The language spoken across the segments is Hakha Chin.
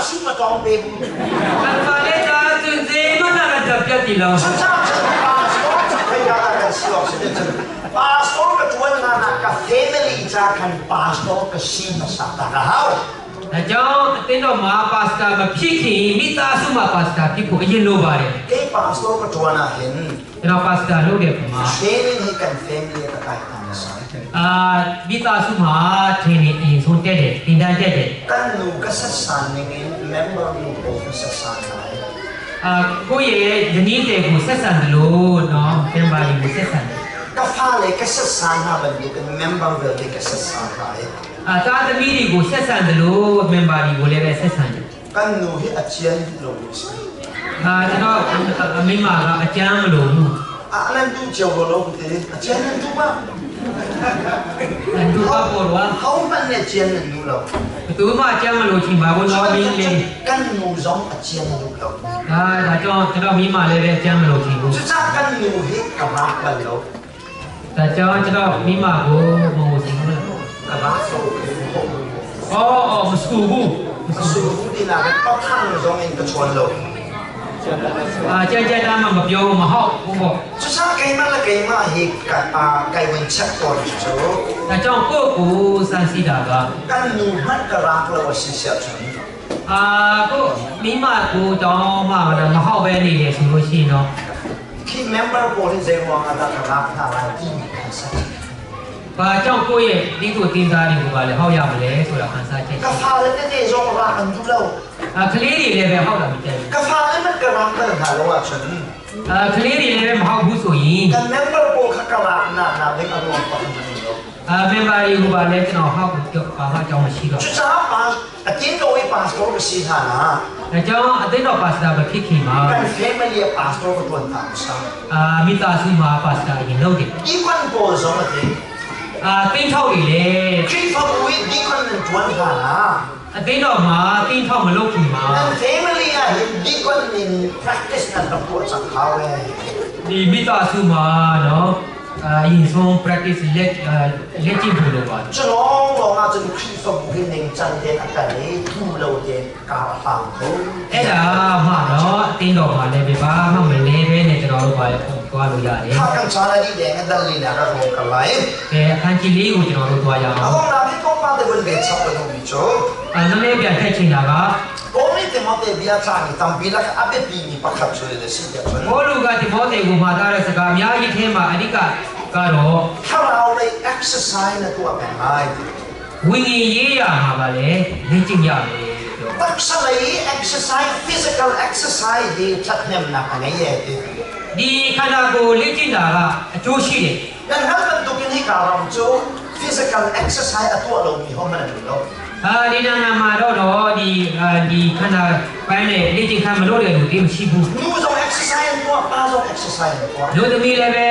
su ma tong pe bu. Kan fale caah cun zeihmanh ah kan ṭap ti lo. Cucaah cun pastor cu khoika dah kan si awk si ti cun pastor ka ṭuan hlan ah ka family ca khan pastor ka si hmasa ta ka hau. ဒါကြောင့်အသင်းတော်မှာပါစတာမဖြစ်ခင်မိသားစုမှာပါစတာဖြစ်ဖို့အရင်လိုပါတယ် Kei pastor ka ṭuan ah hin ကျွန်တော်ပါစတာလုပ်တဲ့အခါမှာ training hi kan family ka kai hna sa. အာမိသားစုမှာထင်းနေအရင်ဆုံးတက်တယ်တင်တန်းတက်တယ် Kan nu ka sasan ning in member nu pawl ka sasan lai. အာကိုယ့်ရဲ့ဇနီးတွေကိုဆက်ဆံတယ်လို့နော်ပြန်ပါလီကိုဆက်ဆံတယ် Ka fale ka sasan hna bantukin member vialte ka sasan lai. အာသားသမီးတွေကိုဆက်ဆံတယ်လို့ member တွေကိုလည်းပဲဆက်ဆံတယ် Kan nu hi a chian lo mi si. အာကျွန်တော်အမိမကအကျမ်းမလို့ဘူး A nan tu cio ko lo ku te a chian nan tu ma. သူကပေါ်တော့ Ho man ne chian nan nu lo. ဘသူမှအကျမ်းမလို့ချိန်ပါဘူးနော်မင်းလေး Kan nu zong a chian nu lo. အာဒါကြောင့်ကျွန်တော်မိမလည်းပဲအကျမ်းမလို့ချိန်ဘူး Cucaah kan nu hi ka rak bal lo. ဒါကြောင့်ကျွန်တော်မိမကိုမဟုတ်စင်ဘူး Ka rak lo. အော်အော်မစကူဘူး Su ti na ka pa thang zong in ka chuan lo. အာကြမ်းကြမ်းသားမှမပြောဘူးမဟုတ်ဘူးပေါ့ Cucaah keimah le keimah hi ka a kai vun check tawn cu. ဒါကြောင့်ကိုယ့်ကိုစမ်းစီတာက Kan nu hmanh ka rak lo a si siah cun အာကိုမိမကိုတောင်းမှမဟုတ်ပဲနေတယ်ဆိုလို့ရှိရင်တော့ khi member pawl hi zei ruang ah dah ka rak hna lai timi kha a si. ဘာကြောင့်ကိုယ့်ရဲ့ဒီကိုတင်သားတွေကိုပါလဲဟောက်ရမလဲဆိုတာခန်းစားချက် Ka fale tete zong rak an duh lo. အာကလေးတွေလည်းပဲဟောက်တာမကြိုက်ဘူး Ka fale hmanh ka rak bal hna lo ahcun အာကလေးတွေလည်းပဲမဟုတ်ဘူးဆိုရင် kan member pawl kha ka rak hna nak ding a ruang pakhat an um lo. အာ member တွေကိုပါလဲကျွန်တော်ဟောက်တော့ဘာမှအကြောင်းမရှိတော့ Cucaah pa a tin lo i pastor ka si hna na ဒါကြောင့်အသင်းတော်ပါစတာမဖြစ်ခင်မှာ kan family ah pastor ka tuan ta sa. အာမိသားစုမှာပါစတာအရင်လုပ်တယ် Deacon pawl zong a ti. အာတင်းထောက်တွေလေ Khrihfabu i deacon nan tuan hna na အသင်းတော်မှာတင်းထောက်မလုပ်ခင်မှာ nan family ah hin deacon in practice nan rak tuah cang hau ee. ဒီမိသားစုမှာနော်အာအရင်ဆုံး practice လက်လက်ကျင့်ဖို့လိုပါတယ် Cu lawnglawng ahcun Khrihfabu hi ningcang tein a kal i thu lo tein kar a hlang kho. အဲ့ဒါမှနော်အသင်းတော်မှာလည်းပဲဘာမှမလဲပဲနဲ့ကျွန်တော်တို့ပါသွားလို့ရတယ် Kha kan caan a dih deng i dal linak a hung kal lai. ကဲအခန်းကြီးလေးကိုကျွန်တော်တို့သွားရအောင် A donghnak hi tlawmpal te vun ven chap ka duhmi cu အာနည်းနည်းပြန်ထည့်ချင်တာက Paul nih Timote bia caan i tampi lak a biapimi pakhat cu le si tiah cun ဘောလူကတိမောသေကိုမှာထားတဲ့စကားအများကြီးထဲမှာအဓိကကတော့ thlarau lei exercise na tuah peng lai ti. ဝိညာဉ်ရေးရမှာပါလေလေ့ကျင့်ရမယ်လို့ပြော Taksa lei exercise physical exercise hi ṭhathnemnak a ngei ee ti. ဒီခန္ဓာကိုယ်လေ့ကျင့်တာကအကျိုးရှိတယ် Nan hngalh bantukin hika ram cu physical exercise a tuah lomi hohmanh an um lo. အာဒီနိုင်ငံမှာတော့တော့ဒီအာဒီခန္ဓာပိုင်းနဲ့လေ့ကျင့်ခန်းမလုပ်တဲ့လူတွေမရှိဘူး Nu zong exercise an tuah, pa zong exercise an tuah. လူသမီးလည်းပဲ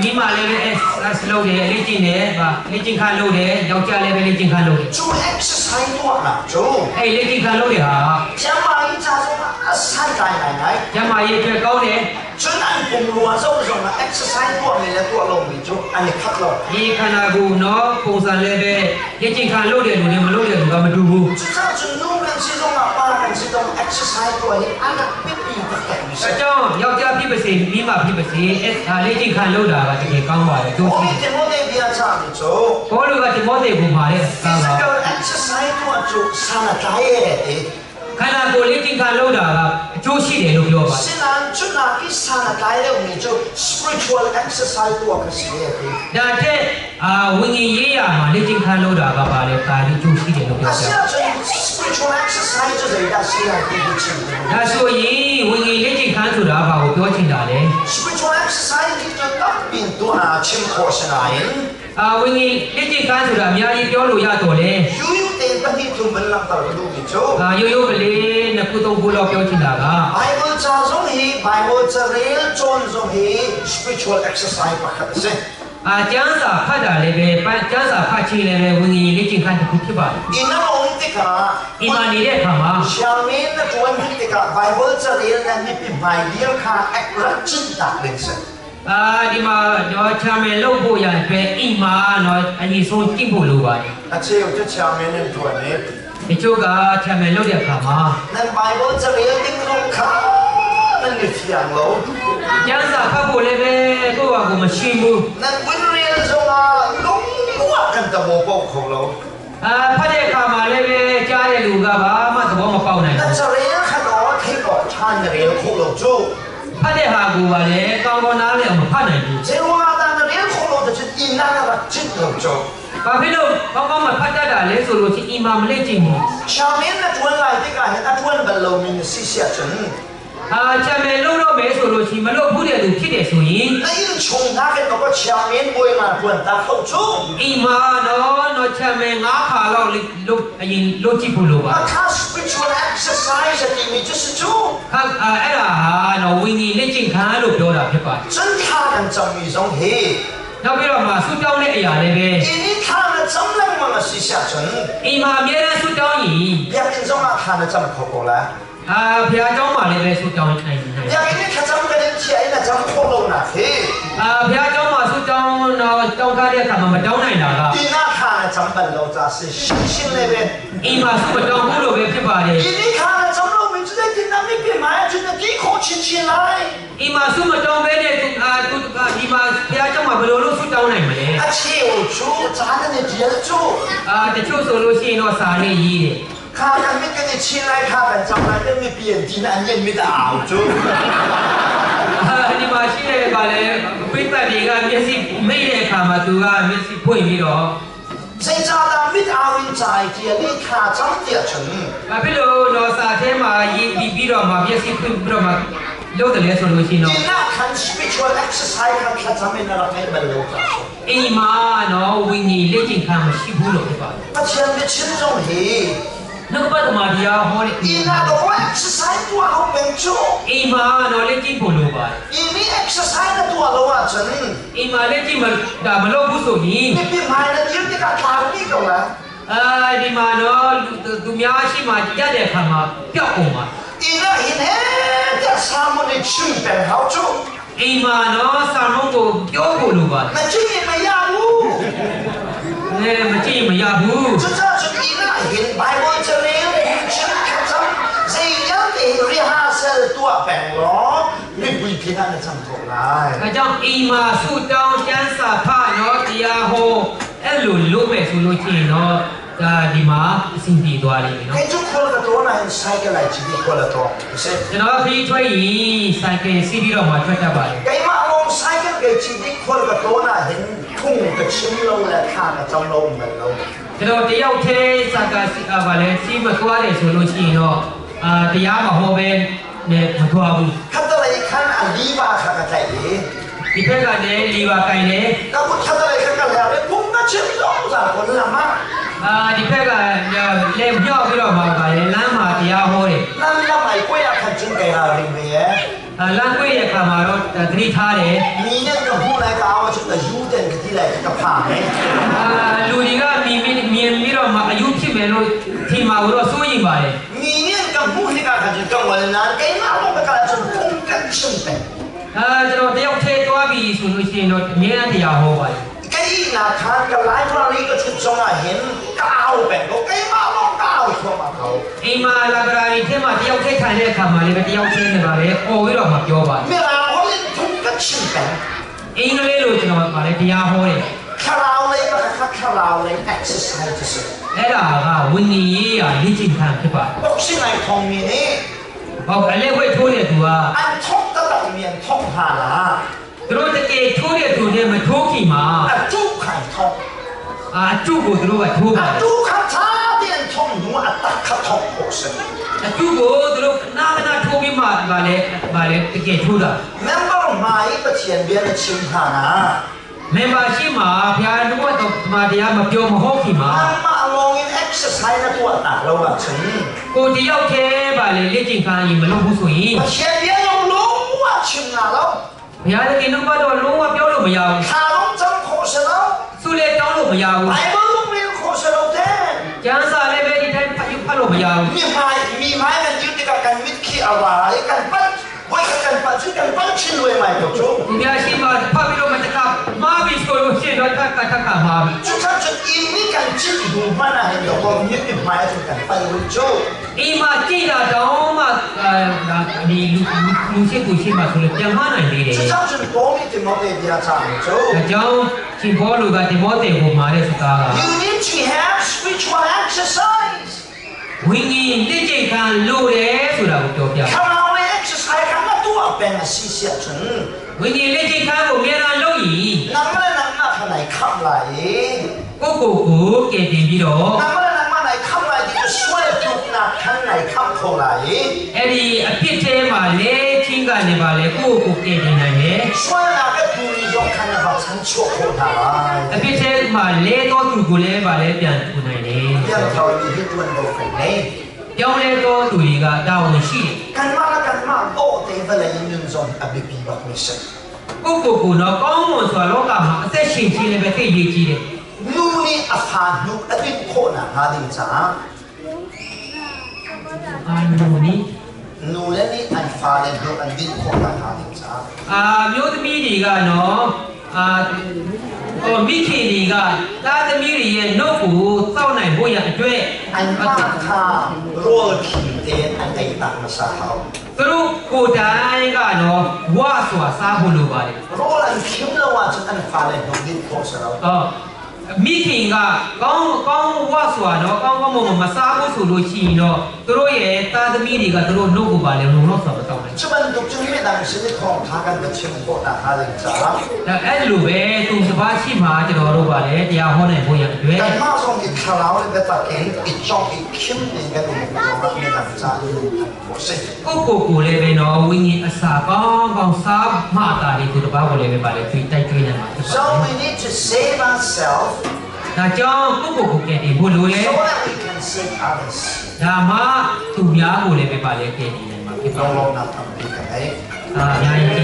မိမလည်းပဲ exercise လုပ်တယ်လေ့ကျင့်တယ်ဗာလေ့ကျင့်ခန်းလုပ်တယ်ယောက်ျားလည်းပဲလေ့ကျင့်ခန်းလုပ်တယ် Cu exercise tuahnak cu အဲ့လေ့ကျင့်ခန်းလုပ်တယ်ဟာ thiangmai ca zongah a santlai ngaingai. ကျမရေးအတွက်ကောင်းတယ် Cun an pumrua zong zongah exercise tuahmi le tuah lomi cu an i khat lo. ဒီခန္ဓာကိုယ်နော်ပုံစံလည်းပဲလေ့ကျင့်ခန်းလုပ်တယ်လူနဲ့မလုပ်တဲ့လူကမတူဘူး Cucaah cun nu kan si zongah pa kan si zong exercise tuah hi a rak biapi taktakmi အ si. ကြောင်းယောက်ျားဖြစ်ပါစေမိမဖြစ်ပါစေအဲ့ဒါလေ့ကျင့်ခန်းလုပ်တာကတကယ်ကောင်းပါတယ်တို့ Paul nih Timote bia cahmi cu ဘောလူကတိမောသေကိုမှာတဲ့ကားက physical exercise tuah cu san a tlai ee ti. ခန္ဓာကိုယ်လေ့ကျင့်ခန်းလုပ်တာကအကျိုးရှိတယ်လို့ပြောပါတယ် Sinain cu nak i san a tlai deuhmi cu spiritual exercise tuah kha si ee ti. ဒါတဲ့အာဝိညာဉ်ရေးရာမှာလေ့ကျင့်ခန်းလုပ်တာကပါလေဒါလေးကျိုးရှိတယ်လို့ပြောကြတယ် Asiahcun spiritual exercise cu zeidah si lai ti hi chim ding. ဒါဆိုရင်ဝိညာဉ်လေ့ကျင့်ခန်းဆိုတာဘာကိုပြောချင်တာလဲ Spiritual exercise ti cu tampi in tuah ah chim khawh si nain အာဝိညာဉ်လေ့ကျင့်ခန်းဆိုတာအများကြီးပြောလို့ရတော့လေ yuyuk tein pahnih thum van langhter ka duhmi cu အာရိုးရိုးကလေးနှစ်ခုသုံးခုလောက်ပြောချင်တာက Bible ca zong hi Bible carel cawn zong hi spiritual exercise pakhat a si. အာကျမ်းစာဖတ်တာလည်းပဲပန်းကျမ်းစာဖတ်ခြင်းလည်းပဲဝိညာဉ်လေ့ကျင့်ခန်းတစ်ခုဖြစ်ပါတယ် Inn na um tikah ဒီမှာနေတဲ့အခါမှာ Sianginn na ṭuan hnik tikah Bible carel na mipi hmai dir kha ek rak cin tak ding si. အာဒီမှာတော့ချာမယ်လုပ်ဖို့ရန်အတွက်အိမ်မှာတော့အညီဆုံးကြည့်ဖို့လိုပါတယ် A cheu cu chairman in ṭuan i တချို့ကချမ်းမယ်လုပ်တဲ့အခါမှာ Nan Bible carel ding zong kha nan i fiang lo. ကျမ်းစာဖတ်ဖို့လည်းပဲကိုယ့်ဟာကိုယ်မရှိဘူး Nan vun rel zongah lungua kan tabo ko kho lo. အာဖတ်တဲ့အခါမှာလည်းပဲကြားတဲ့လူကဘာမှသဘောမပေါက်နိုင် Na ဘူး carel kha no thei ko than na rel kho lo cu. ဖတ်တဲ့ဟာကိုကလည်းကောင်းကောင်းနားလည်အောင်မဖတ်နိုင်ဘူး Zeiruangah dah na rel kho lo te cun inn ah na rak cit lo cu. ဘာဖြစ်လို့ကောင်းကောင်းမဖတ်တတ်တာလဲဆိုလို့ချင်းအီမာမလေးကျင့်ဘူး Chairman na tuan lai tikah hin a tuan bal lomi na si sia cun အာချမ်းမယ်လို့တော့မယ်ဆိုလို့ချင်းမလို့ဘူးတဲ့လူဖြစ်တယ်ဆိုရင် na inn chung nakin ka chairman bawi nga tuan ta kho cu. အိမ်မှာနော်နော်ချမ်းမယ်ငါးခါလောက်လို့အရင်လို့ကြည့်ဖို့လိုပါ A kha spiritual exercise a timi cu si cu. ခါအဲ့ဒါဟာနော်ဝိညာဉ်လက်ကျင့်ခံလို့ပြောတာဖြစ်ပါတယ် Cun thla kan cammi zong hi နောက်ပြီးတော့မှဆူတောင်းတဲ့အရာလည်းပဲ inn i thla na cam lengmang a si sia cun အိမ်မှာအများအားဆူတောင်းရင် biakinn zong ah thla na cam kho ko lai. အာဘုရားကျောင်းမှာလည်းပဲဆူတောင်းနိုင်နိုင် Biakinn i thlacam kan in chia in na cam khawh lo nak hi အာဘုရားကျောင်းမှာဆူတောင်းတော့တောင်းကားတဲ့အခါမှာမတောင်းနိုင်တာက inn ah thla na cam bal lo ca si shinshin le ve. အိမ်မှာဆူမတောင်းဘူးလို့ပဲဖြစ်ပါတယ် Inn i thla na cam lomi cu zeitin dah mipi hmai ah cun na ti khawh chinchin lai. အိမ်မှာဆူမတောင်းဘဲနဲ့သူအာသူဒီမှာဘုရားကျောင်းမှာဘယ်လိုလုပ်ဆူတောင်းနိုင်မလဲ A cheu cu ca nan i ṭial cu. အာတချို့ဆိုလို့ရှိရင်တော့စာလေးရေးတယ် Kha kan mit kan i chin lai kha kan cam lai kan mipi an tin an yen mit a au cu. အာဒီမှာရှိတဲ့ဗာလဲပိဿတ်တွေကမျက်စိမိတ်တဲ့အခါမှာသူကမျက်စိဖွင့်ပြီးတော့ Zeicahdah mit au in ca i ṭial i thla cam tiah cun ဘာဖြစ်လို့တော့စာထဲမှာရေးပြီးပြီးတော့မှမျက်စိဖွင့်ပြီးတော့မှလုပ်တယ်လဲဆိုလို့ရှိရင်တော့ inn ah khan spiritual exercise kha thlacam in na rak ngeih bal lo ca si. အိမ်မှာနော်ဝိညာဉ်လက်ကျင့်ခံမရှိဘူးလို့ဖြစ်ပါတယ် Pathian biachim zong hi နှုတ်ကပတ်တော်မှာတရားဟောတဲ့ inn ah dawh exercise tuah hau peng cu. အိမ်မှာနော်လက်ကျင့်ဖို့လိုပါတယ် Inn i exercise na tuah lo ahcun အိမ်မှာလက်ကျင့်မဒါမလုပ်ဘူးဆိုရင် mipi hmai na dir tikah tlau dih ko lai. အာဒီမှာနော်လူများရှိမှကြက်တဲ့အခါမှာပျောက်ကုန်ပါ Inn ah hin heh tiah sermon i chim peng hau cu. အိမ်မှာနော်စာမုံကိုပြောဖို့လိုပါတယ် Na chim in na ya bu. နဲမကြည့်မရဘူး Cucaah cun inn ah hin Bible carel phungchim thlacam zeivialte hi rehearsal tuah peng law mipui pin ah na cang ko lai. ဒါကြောင့်အိမ်မှာဆူတောင်းကျမ်းစာဖနော်တရားဟောအဲ့လိုလုပ်မယ်ဆိုလို့ရှိရင်တော့ဒါဒီမှာအဆင်ပြေသွားလိမ့်မယ်နော် Kei cu khual ka tlawn ah hin cycle ai cit i khual a tlawng ti si. ကျွန်တော်ခရီးထွက်ရင်ဆိုင်ကယ်စီးပြီးတော့မှထွက်တတ်ပါတယ် Keimah lawng cycle kai cit i khual ka tlawn ah hin phung ka chim lo le thla ka cam lo um bal lo. ကျွန်တော်တယောက်တည်းစာကစီအာဗာလဲစီးမသွားတယ်ဆိုလို့ရှိရင်တော့အာတရားမဟောပဲနဲ့မသွားဘူး Khatalei khan a liva kha ka tlaih i ဒီဘက်ကလည်းလီပါကင်တယ် ka kut khatalei kha ka hler i phung na chim zungzal ko lam ah အာဒီဘက်ကလည်းမြောက်ပြီးတော့မှဗာလဲလမ်းမှာတရားဟောတယ် nan lam ai kuai ah khan cun kai ralring ve ee. အာလမ်းကွေ့တဲ့အခါမှာတော့သတိထားတယ် Mi nih an ka hmuh lai ka au ahcun ka yu ten ka ti lai ka phang ee. အာလူတွေကမြင်မြင်မြင်ပြီးတော့မှအယုဖြစ်မယ်လို့ထင်မှာတော့စိုးရိမ်ပါတယ် Mi nih an ka hmuh hika khan cun ka ngol nain keimah lawng ka kal ahcun phung kan chim peng. အာကျွန်တော်တယောက်တည်းသွားပြီဆိုလို့ရှိရင်တော့အမြဲတမ်းတရားဟောပါတယ် Ka ihnak khan ka library ka ṭhut zong ah hin ka au peng ko. Keimah lawng ka au thluahmah ko. အိမ်မှာလာဗရာရီထဲမှာတယောက်တည်းထိုင်တဲ့အခါမှာလည်းပဲတယောက်တည်းနေပါလေ။အော်ပြီးတော့မှပြောပါတယ် Mirang holh in phung kan chim peng. ။အင်္ဂလိပ်လိုကျွန်တော်ဗာလေတရားဟောတယ် Thlarau lei bak kha thlarau lei exercise a si. ။အဲ့ဒါကဝိညာဉ်ရေးရာလေ့ကျင့်ခန်းဖြစ်ပါတယ် Boxing ai thongmi nih ။ဟုတ်အလက်ဝဲထိုးတဲ့သူက an thong taktakmi an thong hna la. သူတို့တကယ်ထိုးတဲ့သူနဲ့မထိုးခင်မှာ A tu kha an thong. အာအကျုပ်ကိုသူတို့ကထိုးပါ A တယ် tu kha ṭha tein an thong hnu ah a tak kha thong khawh a si. ။အကျုပ်ကိုသူတို့ခဏခဏထိုးပြီးမှဗာလေဗာလေတကယ်ထိုးတာ Member hmai i Pathian bia na chim hna ah ။မြန်မာရှိမှာဘုရားတော်တော်တမန်တရားမပြောမဟုတ်ခင်မှာ nangmah lawng in exercise na tuah tak lo ahcun ကိုတယောက်တည်းဗာလေလေ့ကျင့်ခန်းရင်မလုပ်ဘူးဆိုရင် Pathian bia zong lung ah chim na lo. ဘုရားသခင်နှုတ်ကပတ်တော်လုံးဝပြောလို့မရဘူး Thla lawng cam khawh a si lo. ။ဆုလည်းတောင်းလို့မရဘူး Bible zong rel khawh a si lo te. ။ကျမ်းစာလည်းပဲဒီတိုင်းဖတ်ယူဖတ်လို့မရဘူး Mi hmai mi hmai kan dir tikah kan mit khi a ra i kan pat voi khat kan Kan pa cu kan pal chin luai mai ko cu. သူများရှိမှဖတ်ပြီးတော့မှတခါမှားပြီဆိုလို့ရှိရင်တော့ထပ်ခါထပ်ခါမှားပြီ Cu kha cun inn nih kan cit hnu hmanh ah hin dawkaw mit mi hmai ahcun kan pal rih cu. အိမ်မှာကြည်တာတောင်းမှအဲဒီလူလူရှိကိုရှိမှဆိုလို့ပြန်မှားနိုင်သေးတယ် Cu cang cun Paul nih Timote bia cang cu. ဒါကြောင့်ရှင်ဘောလူကတိမောသေကိုမှာတဲ့စကားက You need to have spiritual exercise. ဝိညာဉ်လက်ကျင့်ခံလို့တယ်ဆိုတာကိုပြောပြတယ် Come on, exercise ခါမတူအပင်စီစီချင် ဝိညာဉ်လက်ကျင့်ခံကိုအများအားလုပ်ရင် နမလနမခနိုင်ခပ်လိုက် ကိုယ့်ကိုယ်ကိုကယ်တင်ပြီးတော့ နမလနမနိုင်ခပ်လိုက်ဒီဆွဲတုနာခန်းနိုင်ခပ်ခေါ်လိုက် အဲ့ဒီအဖြစ်ထဲမှာလဲချင်းကနေပါလေကိုယ့်ကိုယ်ကိုကယ်တင်နိုင်တယ် ဆွဲလာကသူရောခန်းဘာချန်ချောခေါ်တာ အဖြစ်ထဲမှာလဲတော့သူကိုလည်းပါလေပြန်ထူနိုင်တယ် ပြန်ထော်ဒီတွန်တော့ခိုင်နေ ပြောင်းလဲတော့သူတွေကတာဝန်ရှိတယ် ကန်မလာကန်မတော့တေဗလာရင်ညွန်စုံအဘပီဘတ်မစ် ကိုယ့်ကိုယ်ကိုတော့ကောင်းမွန်စွာလောကမှာအသက်ရှင်ခြင်းလည်းပဲသိရေးကြီးတယ် နူနီအဖာနုအတိခေါ်နာဟာဒီချာ အာနုနီ နူလည်းနီအန်ဖာလည်းဒိုအန်ဒီခေါ်နာဟာဒီချာ အာမျိုးသမီးတွေကနော်အာဟိုမိခင်တွေကတာသမီးတွေရဲ့နှုတ်ကိုစောင့်နိုင်ဖို့ရအတွက် อันมาคาโรลขิงเตนอันไอตักมาซาเฮา သူတို့ကိုယ်တိုင်ကနော်ဝဆိုတာစားဖို့လိုပါတယ် โรลอันคิมละว่าจะอันฟาเลนดิโคสเรา အော်မိခင်ကကောင်းကောင်းဝဆိုတာနော်ကောင်းကောင်းမွန်မွန်မစားဘူးဆိုလို့ရှိရင်တော့သူတို့ရဲ့တာသမီးတွေကသူတို့နှုတ်ကိုပါလေလုံလောက်စွာမစောင့်နိုင် จุบันตุกจึงไม่ดังสิทองทากันกับชิมโคตาฮาลิงจ้า ဒါအဲ့လိုပဲသူစပါးရှိမှကျွန်တော်တို့ပါလေတရားဟောနိုင်ဖို့ရအတွက် กันมาส่งอีกคราวเลยแต่เก่งอีจองอีคิมเองกันอุ้มไม่ดังจ้าโคสิ ကိုယ့်ကိုယ်ကိုလည်းပဲနော်ဝိညာဉ်အစာကောင်းကောင်းစားမှတာဒီသူတစ်ပါးကိုလည်းပဲပါလေကျွေးတိုက်ကျွေးနိုင်မှာဖြစ်ပါ So တယ် we need to save ourselves ။ဒါကြောင့်ကိုယ့်ကိုယ်ကိုကယ်တင်ဖို့လိုတယ် so that we can save others. ။ဒါမှသူများကိုလည်းပဲပါလေကယ်တင်နိုင်မှာဖြစ်ပါ ลอง တယ် ลองนับทำดีกันไหม ။အာအများကြီးကျေး